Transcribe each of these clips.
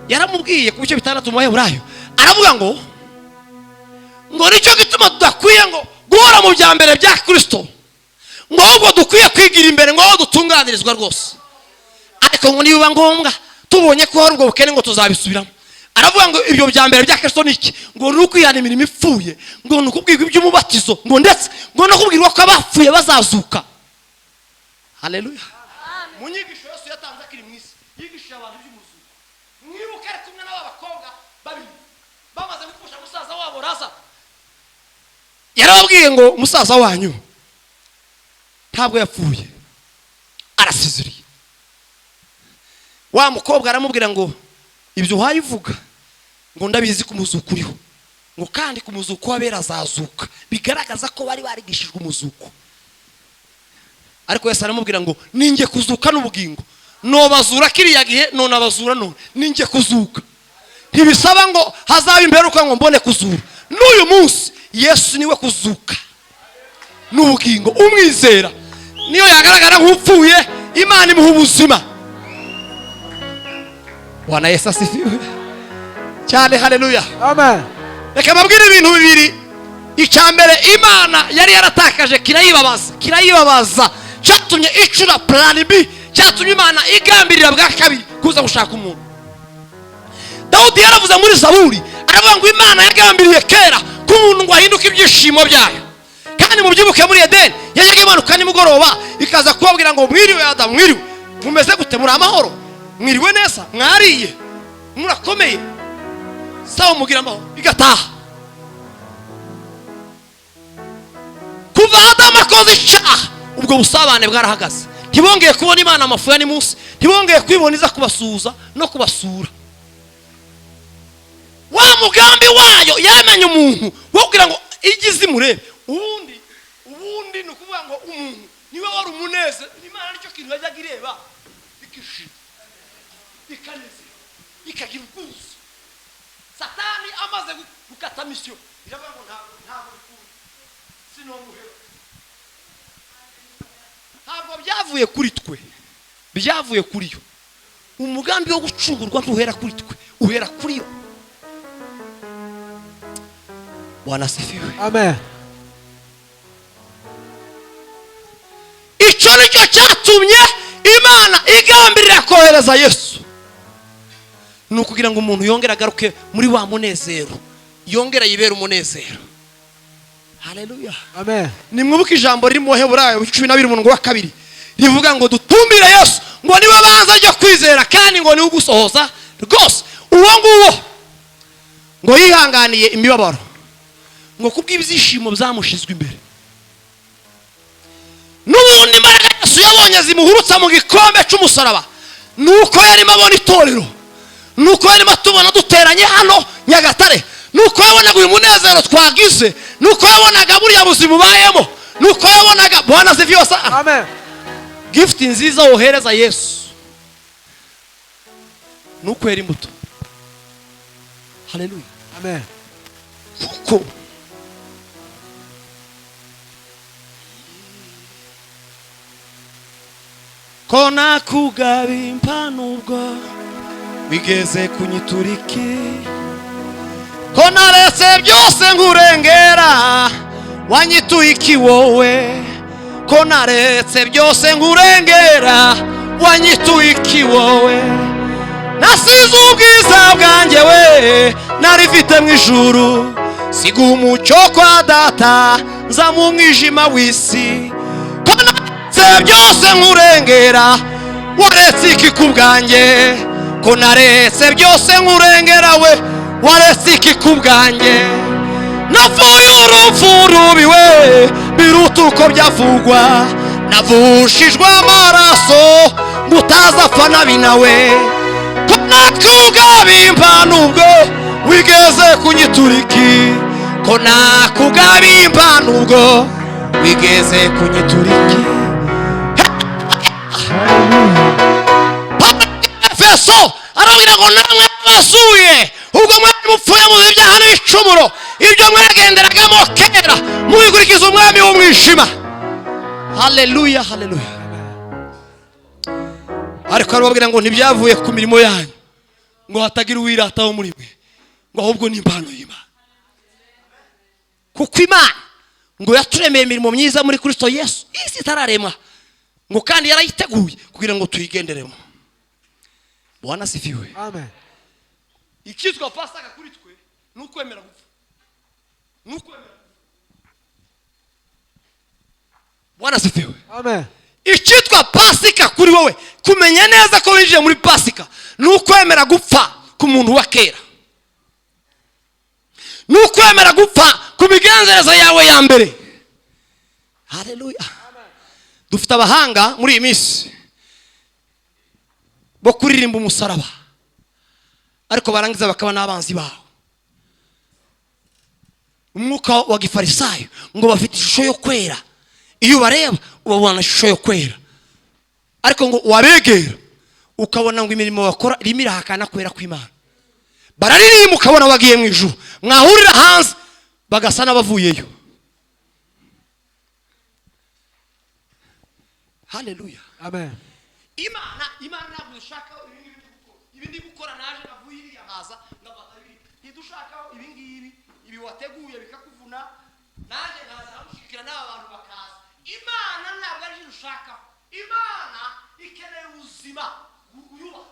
Yaramubwiye ku bice 6 mu Baheburayo, aravuga ngo nicyo gituma tudakwiye ngo guhora mu bya mbere bya Kristo, ngo ahubwo dukwiye kwigira imbere ngo aho dutunganirizwa rwose. Ariko ngo nibiba ngombwa tubonye ko hari ubwo bukene, ngo tuzabisubiramo. Aravuga ngo ibyo bya mbere bya Kristo ni iki? Ngo ni ukwihana imirimo ipfuye, ngo ni ukubwirwa iby'umubatizo, ngo ndetse ngo no kubwirwa ko abapfuye bazazuka. Haleluya! Mu nyigisho Yesu yatanze akiri mu isi, yigishije abantu iby'umuzuko. Mwibuke ari kumwe n'aba bakobwa babiri bamaze gupfusha musaza wabo Lazaro. Yarababwiye ngo musaza wanyu ntabwo yapfuye, arasinziriye. Wa mukobwa aramubwira ngo ibyo uhaye uvuga, ngo ndabizi ko umuzuko uriho, ngo kandi ku muzuko w'abera azazuka. Bigaragaza ko bari barigishijwe umuzuko. Ariko Yesu aramubwira ngo ninjye kuzuka n'ubugingo, nobazura kiriya gihe, none abazura none. Ninjye kuzuka. Ntibisaba ngo hazaba imperuka ngo mbone kuzura. N'uyu munsi Yesu niwe kuzuka n'ubugingo. Umwizera niyo yagaragara nk'upfuye, Imana imuha ubuzima. Bwana Yesu asifiwe cyane! Haleluya! Amen. Reka mbabwire ibintu bibiri. Icya mbere, Imana yari yaratakaje kirayibabaza, kirayibabaza, cyatumye icura plan B, cyatumye Imana igambirira bwa kabiri kuza gushaka umuntu. Dawudi yaravuze muri Zaburi, aravuga ngo Imana yagambiriye kera ko umuntu ngo ahinduke ibyishimo byayo. Kandi mubyibuke, muri Edeni yajyaga imanuka nimugoroba ikaza kubabwira ngo mwiriwe Adamu, mwiriwe, mumeze gute, muri amahoro, mwiriwe neza, mwariye, murakomeye, sawa, mugira amahoro, igataha. Kuva Adamu akoze icyaha, ubwo busabane bwarahagaze. Ntibongeye kubona Imana amafu ya munsi, ntibongeye kwibona iza kubasuhuza no kubasura. Wa mugambi wayo yamenye umuntu wo kugira ngo igize imurebe. Ubundi ni ukuvuga ngo umuntu niwe wari umunezero. Imana nicyo kintu yajyaga ireba ikishima, ikanezerwa, ikagira ubwuzu. Satani amaze gukata mission, iravuga ngo ntabwo bikunda, sinomuheba. Ntabwo byavuye kuri twe, byavuye kuri yo. Umugambi wo gucungurwa ntuhera kuri twe, uhera kuri yo. Bwana asifiwe! Amen. Icyo nicyo cyatumye Imana igambirira kohereza Yesu, ni ukugira ngo umuntu yongere agaruke muri wa munezero, yongere yibere umunezero. Haleluya! Amen. Nimwibuke ijambo riri mu Baheburayo 12 umurongo wa 2, rivuga ngo dutumbire Yesu, ngo niwe banza ryo kwizera, kandi ngo niwe ugusohoza rwose. Uwo nguwo ngo yihanganiye imibabaro, ngo kubw'ibyishimo byamushizwe imbere. N'ubundi imbaraga Yesu yabonye zimuhurutsa mu gikombe cy'umusaraba ni uko yarimo abona itorero, ni uko yarimo atubona duteranye hano Nyagatare, ni uko yabonaga uyu munezero twagize, ni uko yabonaga buriya buzima ubayemo, ni uko yabonaga. Bwana asifiwe sana! Amen. Gift nziza wohereza Yesu ni ukwera imbuto. Haleluya! Amen. Kuko ko nakugaba impano ubwo wigeze kunyituriki, ko naretse byose nkurengera, wanyituye iki wowe? Ko naretse byose nkurengera, wanyituye iki wowe? Nasize ubwiza bwanjye we narifite mu ijuru, siga umucyo kwa data, nza mu mwijima w'isi. Ko naretse byose nkurengera, waretse iki ku bwanjye? Ko naretse byose nkurengera we, waretse iki ku bwanjye? Napfuye urupfu rubi we, biruta uko byavugwa, navushijwe amaraso ngo utazapfa nabi nawe. Ko nakugaba impano ubwo wigeze kunyituriki, ko nakugaba impano ubwo wigeze kunyituriki. Efeso arabwira ngo namwe basuye ubwo mwari mupfuye mu byaha n'ibicumuro, ibyo mwagenderagamo kera mubikurikiza umwami w'umwijima. Haleluya, haleluya! Ariko arababwira ngo ntibyavuye ku mirimo yanyu, Ngo hatagira uwirataho muri mwe, ngo ahubwo ni impano y'Imana. Kuko Imana ngo yaturemeye imirimo myiza muri Kristo Yesu isi itararemwa, ngo kandi yarayiteguye kugira ngo tuyigenderemo. Bwana asifiwe. Amen. Icyitwa Pasaka kuri twe ni ukwemera gupfa, ni ukwemera. Bwana asifiwe. Amen. Icyitwa Pasika kuri wowe, kumenya neza ko winjiye muri Pasika, ni ukwemera gupfa ku muntu wa kera, ni ukwemera gupfa ku migenzereze yawe ya mbere. Haleluya. Dufite abahanga muri iyi minsi bo kuririmba umusaraba, ariko barangiza bakaba n'abanzi bawo. Umwuka wa gifarisayo, ngo bafite ishusho yo kwera, iyo ubareba ubabona ishusho yo kwera, ariko ngo wabegera ukabona ngo imirimo bakora irimo irahakana kwera kw'Imana. Bararirimba ukabona bagiye mu ijuru, mwahurira hanze bagasa n'abavuyeyo. Haleluya. Amen. Imana ntabwo dushaka ibi ngibi byo gukora. Ibi ndi gukora naje navuye iriya nkaza ngafata ibi, ntidushakaho ibi ngibi, ibi wateguye bikakuvuna, naje nkaza nkagushigikira n'aba bantu bakaza. Imana ntabwo ari cyo dushakaho. Imana ikeneye ubuzima bwuyubaha.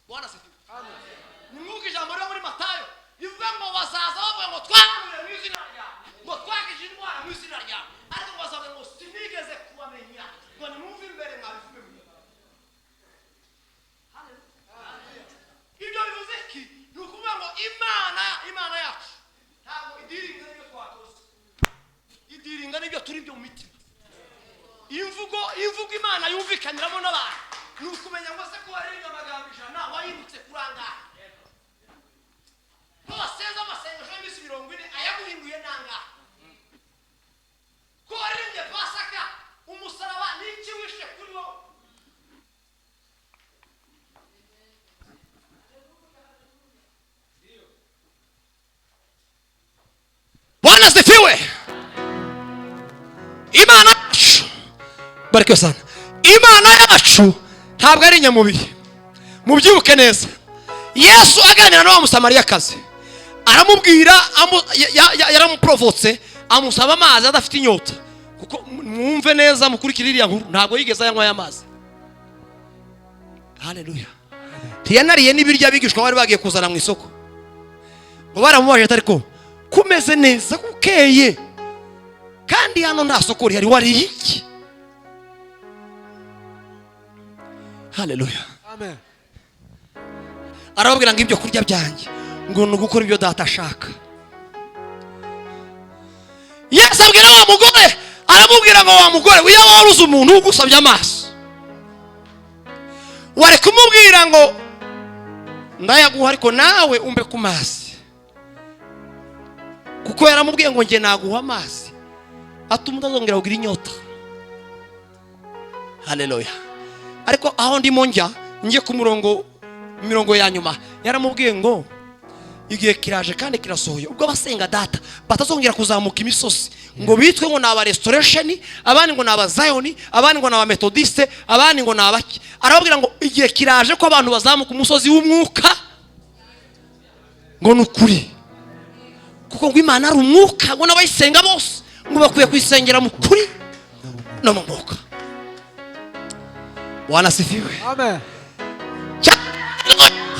Bwana asifiwe. Amen. Nimwuka ijambo ryo muri Matayo rivuga ngo bazaza bavuga ngo twahanuye mu izina ryawe, ngo twakije indwara mu izina ryawe, ariko ngo bazavuga ngo sinigeze kubamenya, ngo nimwumve imbere mwabivuge mu. Ibyo bivuze iki? Ni ukuvuga ngo Imana yacu ntabwo idiringa n'ibyo twakoze, idiringa n'ibyo turi byo mu mitima. Imvugo Imana yumvikaniramo n'abantu ni ukumenya ngo se ko waririmba amagambo 100 wahindutse kurangara, ko wasenze amasengesho y'iminsi 40 ayaguhinduye nangahe, ko waririmbye Pasaka umusaraba n'iki wishe kuri wowe. Bwana asifiwe. Imana yacu, barikiwe sana. Imana yacu ntabwo ari inyamubiri, mubyibuke neza. Yesu aganira na wa Musamariyakazi aramubwira, yaramuprovotse amusaba amazi adafite inyota. Kuko mwumve neza, mukurikire iriya nkuru, ntabwo yigeze ayanywa aya mazi. Haleluya. Ntiyanariye n'ibiryo abigishwa bari bagiye kuzana mu isoko. Ngo baramubaje ati ariko kumeze neza kukeye, kandi hano nta soko rihari, wariye iki? Haleluya. Amen. Arababwira ngo ibyo kurya byanjye ngo ni ugukora ibyo data ashaka. Yesu abwira wa mugore, aramubwira ngo wa mugore, iyo waruze umuntu ugusabye amaso, wari kumubwira ngo ndayaguha ariko nawe umbe ku mazi, kuko yaramubwiye ngo njye naguha amazi atuma utazongera kugira inyota. Haleluya. Ariko aho ndimo njya, njye ku murongo, mirongo ya nyuma, yaramubwiye ngo igihe kiraje kandi kirasohoye ubwo abasenga data batazongera kuzamuka imisozi ngo bitwe ngo ni aba restoration, abandi ngo ni aba Zion, abandi ngo ni aba Methodiste, abandi ngo ni abaki. Arababwira ngo igihe kiraje ko abantu bazamuka umusozi w'umwuka, ngo ni ukuri, kuko ngo Imana ari umwuka, ngo n'abayisenga bose ngo bakwiye kuyisengera mu kuri no mu mwuka. Bwana asifiwe. Amen.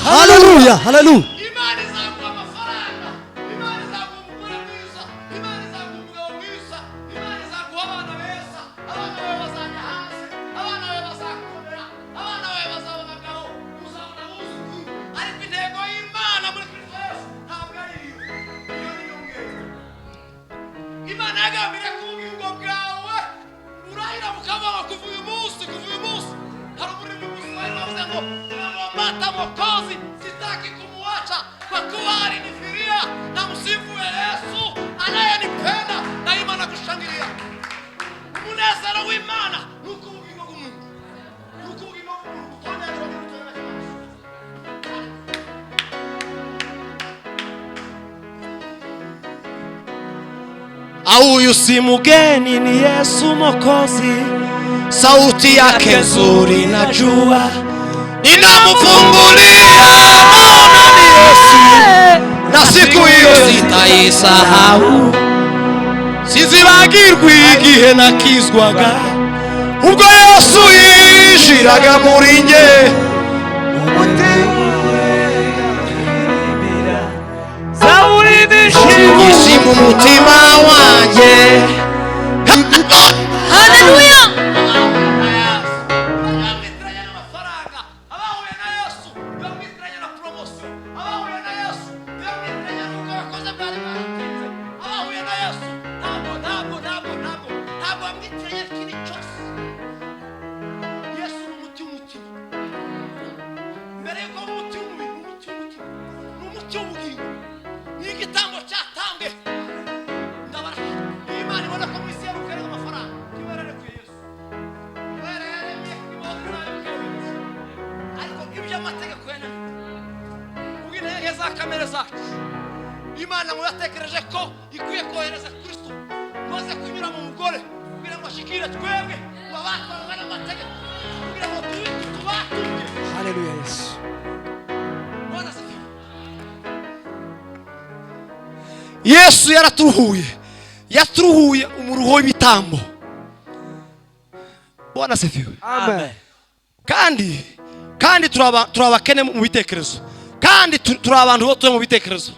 Haleluya, haleluya. Imana izaguha amafaranga, Imana izaguha umugore mwiza, Imana izaguha umugabo mwiza, Imana izaguha abana beza, abana bawe bazajya hanze, abana bawe bazakomera, abana bawe bazaba abagabo, uzabona abuzukuru. Ariko intego y'Imana muri Kristo Yesu ntabwo ari iyo. Iyo ni inyongera. Imana yagambiriye ko ubugingo bwawe burahira bukaba kuva uyu munsi, kuva uyu munsi. Hari umurimo w'umuswahili wavuze ngo nimemwambata Mwokozi, sitaki kumuacha, kwa kuwa alinifiria na msifu ya Yesu anayenipenda daima na kushangilia. Umunezero w'Imana ni uko ubugingo bw'umuntu, ni uko ubugingo bw'umuntu butondetse n'ubutabera bw'Imana. Huyu si mgeni, ni Yesu Mwokozi, sauti yake nzuri najua, Ninamfungulia naona ni Yesu, na siku hiyo sitaisahau. Sinzibagirwa igihe nakizwaga, ubwo Yesu yinjiraga muri nge. Mu mutima wanjye. Haleluya. Abahuye na Yesu bamwitiranya na promotion, abahuye na Yesu bamwitiranya n'uko abakozi bwari baratinze, abahuye na Yesu ntabwo ntabwo ntabwo ntabwo ntabwo bamwitiranya ikintu cyose. Yesu ni umuti w'umutima. Mbere y'uko aba umuti w'umubiri, ni umuti w'umutima, ni umuti w'ubugingo, ni igitambo cyatambwe. Ndabarahira, iyo Imana ibona ko mu isi yarukarega amafaranga, iba yararekuye Yesu, iba yarayaremye, iba yararekuye Yesu. Ariko ibyo amategeko yananiwe, ubw'intege za kamere zacu, Imana ngo yatekereje ko ikwiye kohereza Kristo ngo aze kunyura mu mugore kugira ngo ashikire twebwe ngo abatwarwa n'amategeko, kugira ngo tubatunge. Haleluya Yesu. Bwana asifiwe. Yesu yaraturuhuye, yaturuhuye umuruho w'ibitambo. Bwana asifiwe. Amen. Kandi turi abakene mu bitekerezo, kandi turi abantu batuye mu bitekerezo.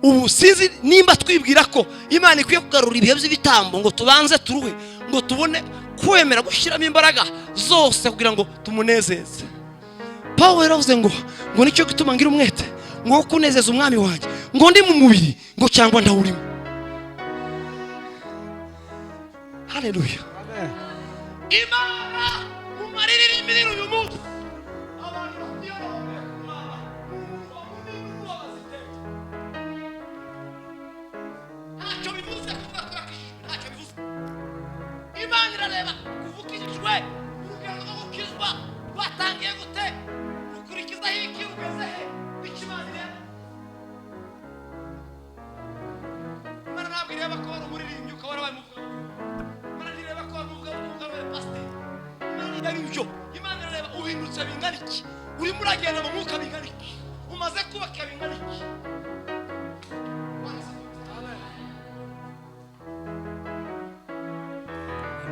Ubu sinzi nimba twibwira ko Imana ikwiye kugarura ibihe by'ibitambo ngo tubanze turuhe, ngo tubone kwemera gushyiramo imbaraga zose kugira ngo tumunezeze. Pawulo yaravuze ngo nicyo gituma ngira umwete ngo kunezeza umwami wanjye, ngo ndi mu mubiri ngo cyangwa ndawurimo. Haleluya. Amen. Imana mu marira irimo irira uyu munsi, abantu batiyoboye kumara umuruho munini w'abaziteka. Ntacyo bivuze kuvuga ko wakijijwe, ntacyo bivuze. Imana irareba kuva ukijijwe, urugendo rwo gukizwa rwatangiye gute, ukurikizaho iki, ugeze he, icyo Imana ireba. Imana ntabwo ireba ko wari umuririmbyi ukaba warabaye umuvugabutumwa. Imana ntireba ko wari umuvugabutumwa ukaba warabaye pasiteri. Imana ireba ibyo. Imana irareba uhindutse bingana iki, urimo uragenda mu mwuka bingana iki, umaze kubaka bingana iki.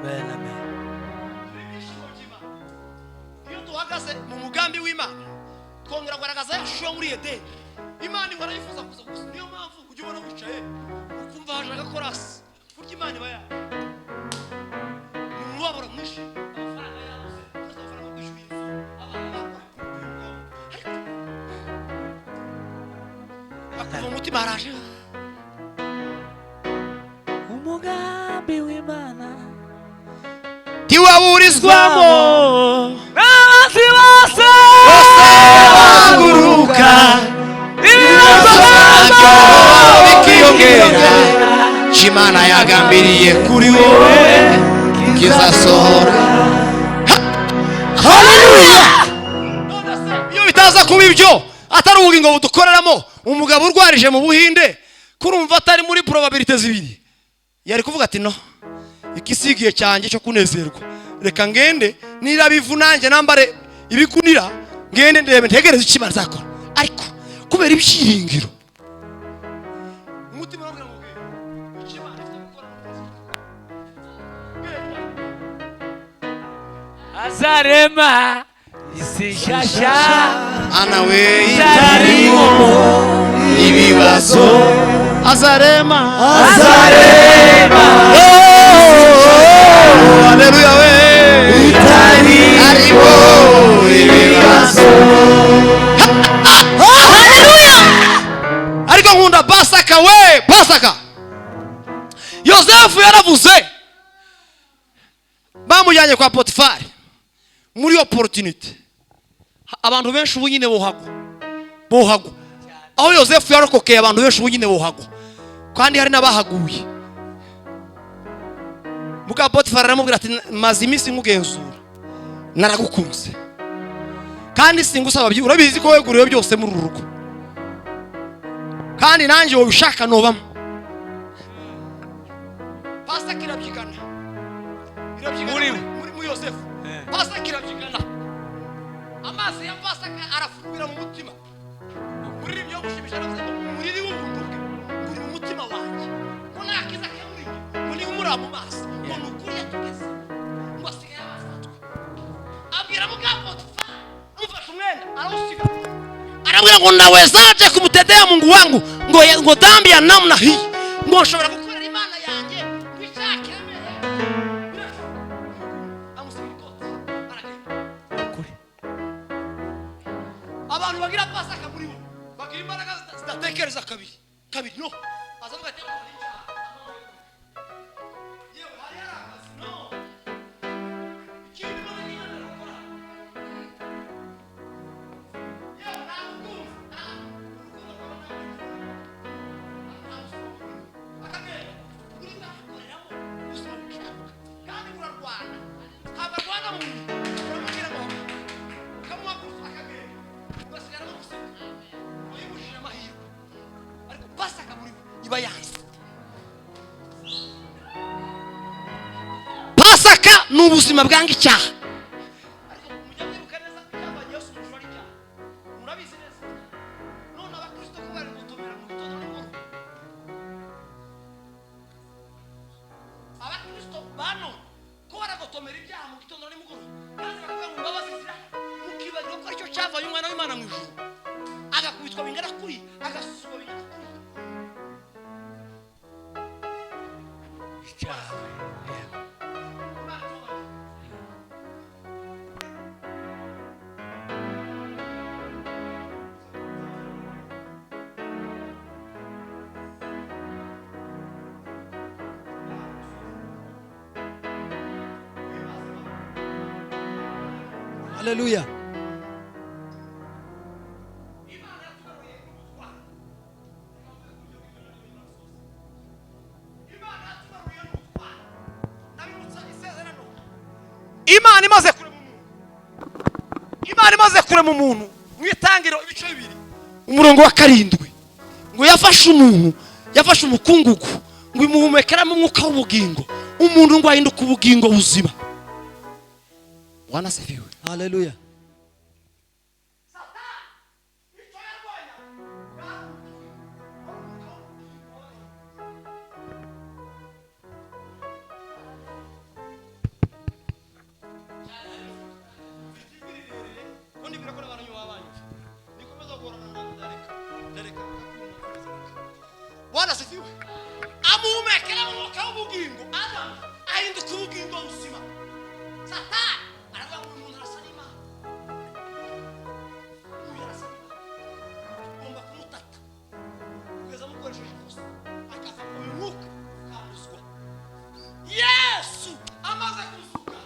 Amen, amen. Ibyishimo by'Imana. Iyo duhagaze mu mugambi w'Imana, twongera kugaragaza ya shusho yo muri Edeni. Imana ihora yifuza kuza gusa. Niyo mpamvu ujya ubona wicaye ukumva haje agakorasi, burya Imana iba yaje. Ni umubabaro mwinshi, amafaranga yabuze, ufite amafaranga yo kwishyura inzu, abana bakora kwiruka, ariko bakuva umutima haraje. Umugambi w'Imana Ntiwaburizwamo n'abanzi bose bahaguruka, ibibazo nabyo bikiyongera, icyo Imana yagambiriye kuri wowe kizasohora. Haleluya. Iyo bitaza kuba ibyo, atari ubugingo budukoreramo, umugabo urwarije mu Buhinde kurumva atari muri probabilité zibiri, yari kuvuga ati no, iki si igihe cyanjye cyo kunezerwa, reka ngende nirabivu nanjye nambare ibigunira, ngende ndebe ntegereze icyo Imana izakora. Ariko kubera ibyiringiro, umutima urabwira ngo genda, icyo Imana ifite gukora ni ukuza. Genda. Azarema isi nshyashya Ana we itarimo ibibazo, azarema, azarema oh, haleluya we, itarimo ibibazo. Haleluya. Ariko nkunda Pasaka we, Pasaka. Yosefu yaravuze, bamujyanye kwa Potifari muri opportunity. Abantu benshi ubu nyine bohagwa, bohagwa. Aho Yosefu yarokokeye, abantu benshi ubu nyine bohagwa, kandi hari n'abahaguye. Muka Potifari aramubwira ati maze iminsi nkugenzura, naragukunze, kandi singusaba byinshi, urabizi ko weguriwe byose muri uru rugo, kandi nanjye wabishaka nobamo. Pasaka irabyigana, irabyigana Muri we. muri Yosefu. Pasaka irabyigana. Amazi ya Pasaka arafumbira mu mutima. Umuririmbyi wo gushimisha aravuze ngo umuriri w'ubuntu bwe uri mu mutima wanjye, ngo nakiza kamuri, ngo ni umura mu maso, ngo ni ukuri yatugeze, ngo asigaye abafatwe. Abwira muka Potifari, amufashe umwenda arawusiga, aramubwira ngo nawezaje kumtetea Mungu wangu ngo dhambi ya namna hii, ngo nshobora gukorera Imana yanjye ngo icyaha kiremere. Amusiga ikoti aragenda. Abantu bagira Pasaka muri bo bagira imbaraga zidatekereza kabiri kabiri, no azavuga ati yewe hari akazi, no ikindi mbona niba gukora, yewe nakumva urukundo akagenda uri nakoreramo ubuzima bukiranuka kandi burarwana, ntabwo arwana mu mubiri, uramubwira ngo ukamuhaguruka akagenda, ugasigara no guseka wayibujije amahirwe. Ariko Pasaka muri we iba yanze. Pasaka ni ubuzima bwanga icyaha. Ariko mujya mwibuka neza ko icyaha Yesu umujura ari icyaha, murabizi neza. None abakristo ko bari gutomera mu gitondo n'umugoroba, abakristo ba none ko baragotomera ibyaha mu gitondo n'umugoroba, kandi bakavuga ngo imbabazi zirahari, mukibagirwa ko aricyo cyavanye umwana w'Imana mu ijuru, agakubitwa bingana kuri, agasuzugurwa bingana kuri. Icyaha. Haleluya. Imana imaze kurema umuntu, Imana imaze kurema umuntu mu itangiriro ibice 2 umurongo wa 7, ngo yafashe umuntu, yafashe umukungugu ngo imuhumekeramo umwuka w'ubugingo, umuntu ngo ahinduke ubugingo buzima. Bwana asifiwe. Haleluya. Bwana asifiwe. Amuhumekera umwuka w'ubugingo, Adamu ahinduka ubugingo buzima. Satani aravuga ngo uyu muntu arasa n'Imana, uyu arasa n'Imana, ugomba kumutata kugeza amukoresheje ikosa, akava uyu mwuka ukanduzwa. Yesu amaze kuzuka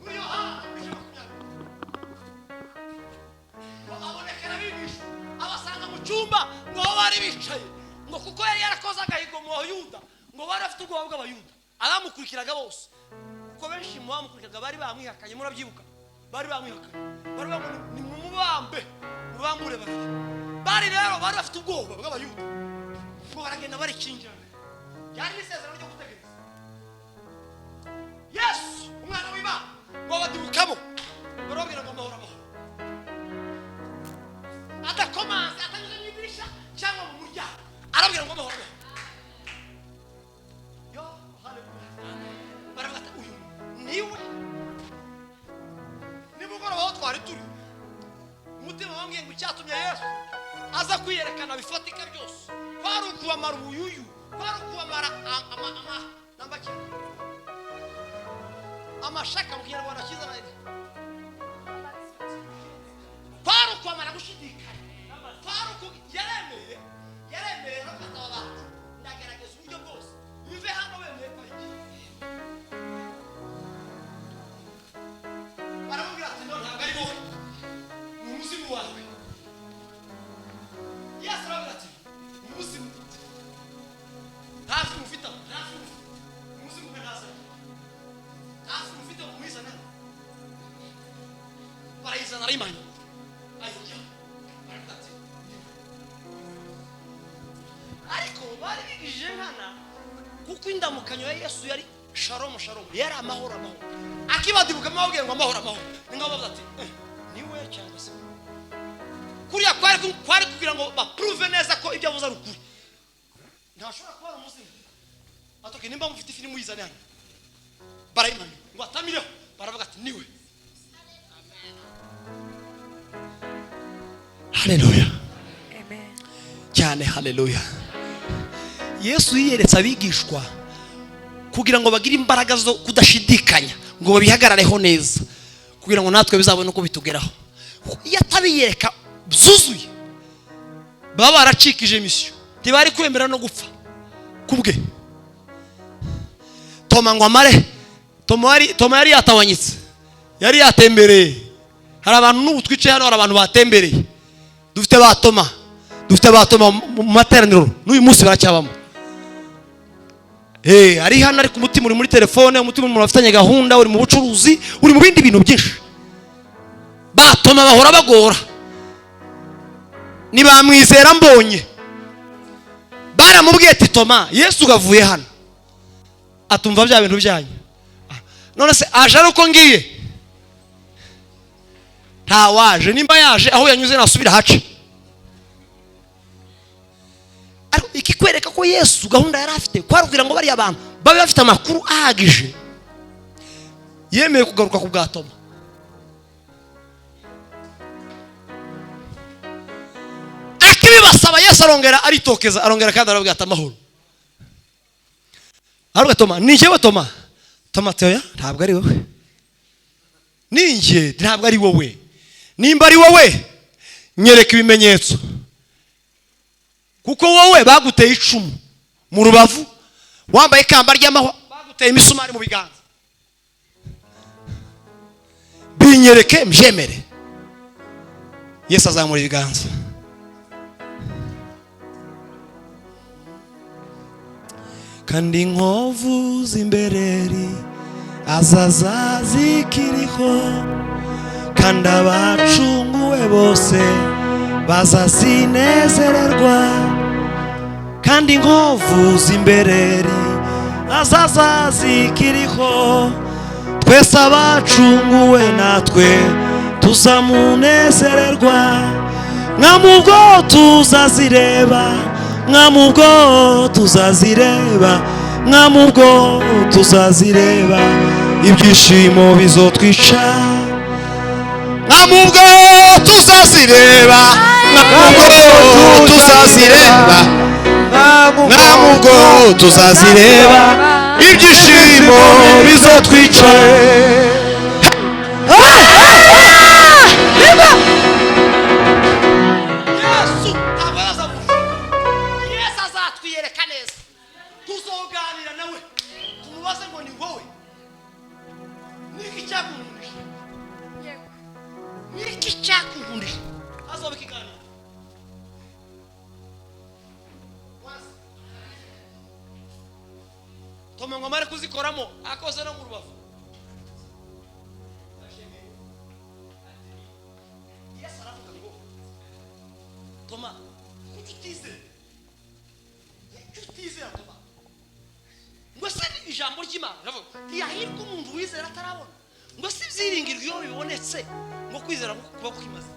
muri Yohana 20 ngo abonekera abigishwa, abasanga mu cyumba ngo aho bari bicaye, ngo kuko yari yarakoze agahigo mu Bayuda, ngo bari bafite ubwoba bw'Abayuda, abamukurikiraga bose, kuko benshi mu bamukurikiraga bari bamwihakanye, murabyibuka, bari bamwihakanye, bari bamwe ni mumubambe, mubambure babiri. Bari rero bari bafite ubwoba bw'Abayuda, ngo baragenda barikinjirana. Byari isezerano ryo gutegereza Yesu umwana w'Imana, ngo badibukamo, barababwira ngo amahoro amahoro, adakomanze, atanyuze mu idirishya cyangwa mu muryango, arabwira ngo amahoro amahoro. Yo haleluya. Baravuga ati uyu niwe. Nimugoroba aho twari turi, umutima wambwiye ngo icyatumye Yesu aza kwiyerekana bifatika byose kwari ukubamara ubuyuyu, kwari ukubamara amashaka mu Kinyarwanda cyiza, kwari ukwamara gushidikanya, kwari uku yaremeye no kwataba abantu, ndagerageza uburyo bwose mve hano bemeye ko agiye. Baramubwira ati no, ntabwo ari wowe, ni umuzimu wawe. Yesu arababwira ati umuzimu nta fi mufite, nta fi mufite, umuzimu we ntazana, nta fi mufite muyizana. Barayizana arayimanya, ayijya. Baravuga ati ariko bari bigije nkana, kuko indamukanyo ya Yesu yari shalom shalom, yari amahoro amahoro. Akibadibukamo ababwira ngo amahoro amahoro, ni ngaho bavuga ati niwe Cyangwa se kuriya kwari kugira ngo baprove neza ko ibyo avuze ari ukuri. Ntashobora kuba ari umuzimu. Atoke nimba mufite ifi nimuyizane hano. Barayimanura ngo atamireho, baravuga ati niwe. Haleluya. Amen. Cyane, haleluya. Yesu yiyeretse abigishwa kugira ngo bagire imbaraga zo kudashidikanya, ngo babihagarareho neza, kugira ngo natwe bizabone uko bitugeraho. Kuko iyo atabiyereka byuzuye, baba baracikije misiyo, ntibari kwemera no gupfa kubwe. Toma ngo amare, Toma yari yatawanyitse, yari yatembereye. Hari abantu n'ubu twicaye hano, hari abantu batembereye. Dufite ba Toma, dufite ba Toma mu materaniro n'uyu munsi baracyabamo. Ari hano ariko umutima uri muri telefone, umutima uri mu bafitanye gahunda, uri mu bucuruzi, uri mu bindi bintu byinshi. Ba Toma bahora bagora, ntibamwizera. Mbonye baramubwiye ati Toma, Yesu ugavuye hano, atumva bya bintu byanyu. None se aje ari uko ngiye? Ntawaje. Nimba yaje aho yanyuze nasubira hace. Ariko ikikwereka ko Yesu gahunda yari afite kwari kugira ngo bariya abantu babe bafite amakuru ahagije, yemeye kugaruka ku bwa Toma. Akibibasaba, Yesu arongera aritokeza, arongera kandi arababwira ati amahoro. Aravuga, Toma, ni njyewe Toma. Toma ati oya, ntabwo ari wowe, ni njye, ntabwo ari wowe. Nimba ari wowe nyereka ibimenyetso, kuko wowe baguteye icumu mu rubavu, wambaye ikamba ry'amahwa, baguteye imisumari mu biganza, binyereke mbyemere. Yesu azamura ibiganza. Kandi inkovu z'imbereri azaza zikiriho, kandi abacunguwe bose bazazinezererwa. Kandi inkovu z'imbereri azaza zikiriho, twese abacunguwe natwe tuzamunezererwa. Mwamubwo tuzazireba, mwamubwo tuzazireba, mwamubwo tuzazireba, ibyishimo bizotwica. Mwamubwo tuzazireba, mwamubwo tuzazireba, mwamubwo tuzazireba, ibyishimo bizotwica. Yesu ntabwo azamuka. Yesu azatwiyereka neza, tuzoganira nawe, tumubaze ngo ni wowe, niki cyakunkundije, niki cyakunkundije. Azoba ikiganiro. Toma ngo amare kuzikoramo, akoze no mu rubavu. Yesu aravuga ngo Toma, kuki utizera? Kuki utizera Toma? Ngo se ni ijambo ry'Imana riravuga ntiyahirwa umuntu wizera atarabona, ngo si ibyiringirwa iyo bibonetse, ngo kwizera kuba kukimaze.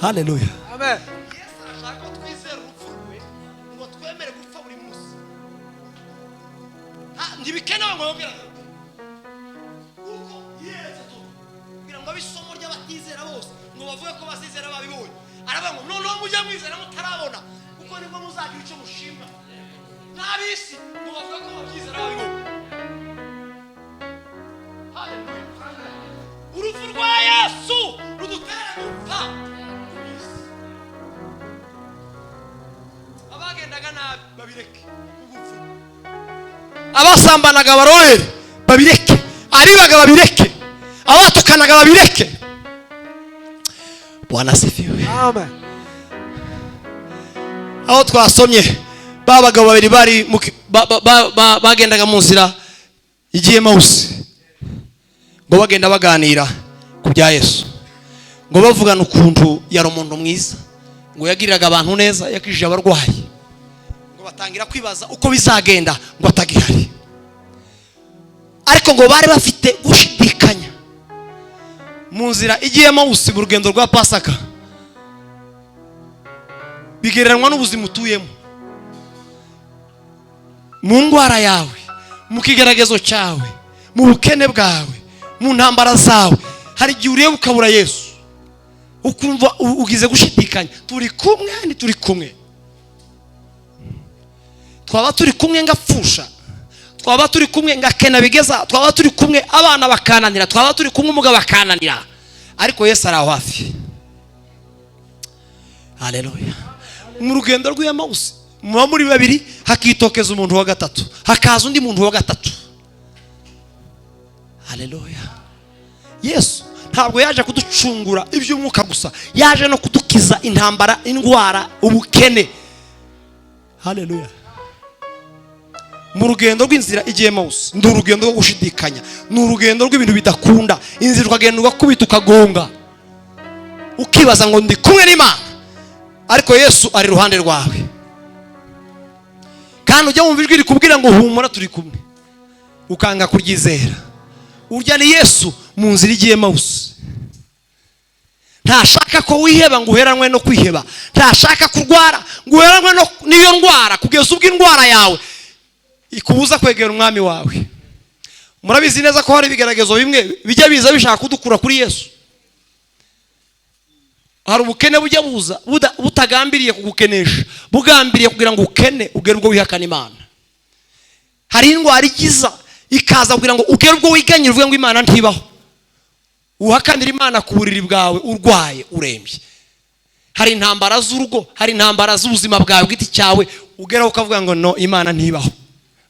Haleluya. Amen. Yesu arashaka ko twizera urupfu rwe, ngo twemere gupfa buri munsi. Ntibikenewe ngo yongere agaruke, kuko yiyeretse Toma kugira ngo abe isomo ry'abatizera bose, ngo bavuge ko bazizera babibonye. Aravuga ngo noneho mujye mwizera mutarabona, kuko nibwo muzagira icyo mushima n'ab'isi, ngo bavuge ko babyizera babibonye. Haleluya. Urupfu rwa Yesu rudutera gupfa ku isi. Abagendaga nabi babireke kugupfa, abasambanaga barorere babireke, abibaga babireke, abatukanaga babireke. Bwana asifiwe. Amen. Aho twasomye ba bagabo babiri bari mu ki-, bagendaga mu nzira igiye Emawusi, ngo bagenda baganira ku bya Yesu, ngo bavugana ukuntu yari umuntu mwiza, ngo yagiriraga abantu neza, yakijije abarwayi, ngo batangira kwibaza uko bizagenda ngo atagihari. Ariko ngo bari bafite gushidikanya. Mu nzira igiyemo gusiba urugendo rwa Pasaka bigereranywa n'ubuzima utuyemo, mu ndwara yawe, mu kigeragezo cyawe, mu bukene bwawe, mu ntambara zawe. Hari igihe ureba ukabura Yesu, ukumva ugize gushidikanya: turi kumwe, ntituri kumwe? Twaba turi kumwe ngapfusha, twaba turi kumwe ngakena bigeza, twaba turi kumwe abana bakananira, twaba turi kumwe umugabo akananira? Ariko Yesu ari aho hafi. Haleluya! Mu rugendo rw'Emawusi muba muri babiri, hakitokeza umuntu wa gatatu, hakaza undi muntu wa gatatu. Haleluya! Yesu ntabwo yaje kuducungura iby'umwuka gusa, yaje no kudukiza intambara, indwara, ubukene. Haleluya! Mu rugendo rw'inzira igiye Emawusi, ni urugendo rwo gushidikanya, ni urugendo rw'ibintu bidakunda. Inzira ukagenda ugakubita, ukagonga, ukibaza ngo ndi kumwe n'Imana? Ariko Yesu ari iruhande rwawe, kandi ujya wumva ijwi rikubwira ngo humura, turi kumwe, ukanga kuryizera. Urya ni Yesu mu nzira igiye Emawusi. Ntashaka ko wiheba ngo uheranwe no kwiheba, ntashaka kurwara ngo uheranwe n'iyo ndwara kugeza ubwo indwara yawe ikubuza kwegera Umwami wawe. Murabizi neza ko hari ibigeragezo bimwe bijya biza bishaka kudukura kuri Yesu. Hari ubukene bujya buza butagambiriye kugukenesha, bugambiriye kugira ngo ukene ugere ubwo wihakana Imana. Hari indwara igiza ikaza kugira ngo ugere ubwo wiganyira, uvuge ngo Imana ntibaho, uhakanira Imana ku buriri bwawe urwaye, urembye. Hari intambara z'urugo, hari intambara z'ubuzima bwawe bw'igiti cyawe, ugeraho ukavuga ngo no, Imana ntibaho,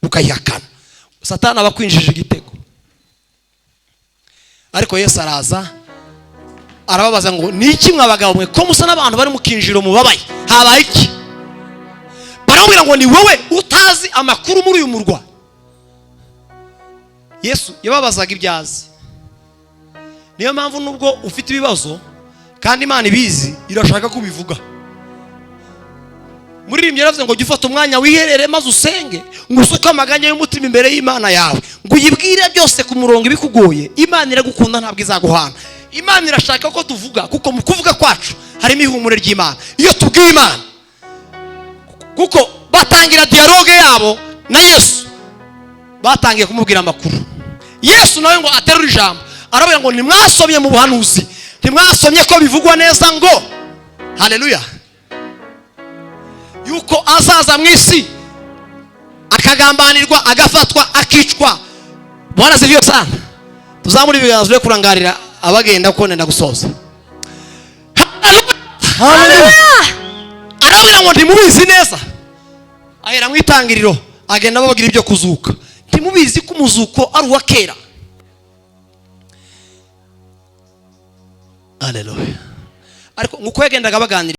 ukayihakana. Satani aba akwinjije igitego. Ariko Yesu araza arababaza ngo ni iki mwa bagabo mwe, ko musa n'abantu bari mu kinjiro mubabaye, habaye iki? Baramubwira ngo ni wowe utazi amakuru muri uyu murwa? Yesu yababazaga ibyo azi. Niyo mpamvu nubwo ufite ibibazo kandi Imana ibizi, irashaka ko ubivuga. Muririmbyi yaravuze ngo jya ufata umwanya wiherere maze usenge, ngo usuke amaganya y'umutima imbere y'Imana yawe, ngo uyibwire byose ku murongo ibikugoye. Imana iragukunda, ntabwo izaguhana. Imana irashaka ko tuvuga, kuko mu kuvuga kwacu harimo ihumure ry'Imana iyo tubwiye Imana. Kuko batangira dialogue yabo na Yesu, batangiye kumubwira amakuru. Yesu nawe ngo aterure ijambo, arababwira ngo ntimwasomye mu buhanuzi? Ntimwasomye ko bivugwa neza ngo, haleluya, yuko azaza mu isi akagambanirwa, agafatwa, akicwa? Bwana asifiwe sana. Tuzamure ibiganza byo kurangarira abagenda, kuko nenda gusoza. Haleluya! Arababwira ngo ntimubizi neza? Ahera mu itangiriro, agenda ababwira ibyo kuzuka. Ntimubizi ko umuzuko ari uwa kera? Haleluya! Ariko nguko yagendaga baganira.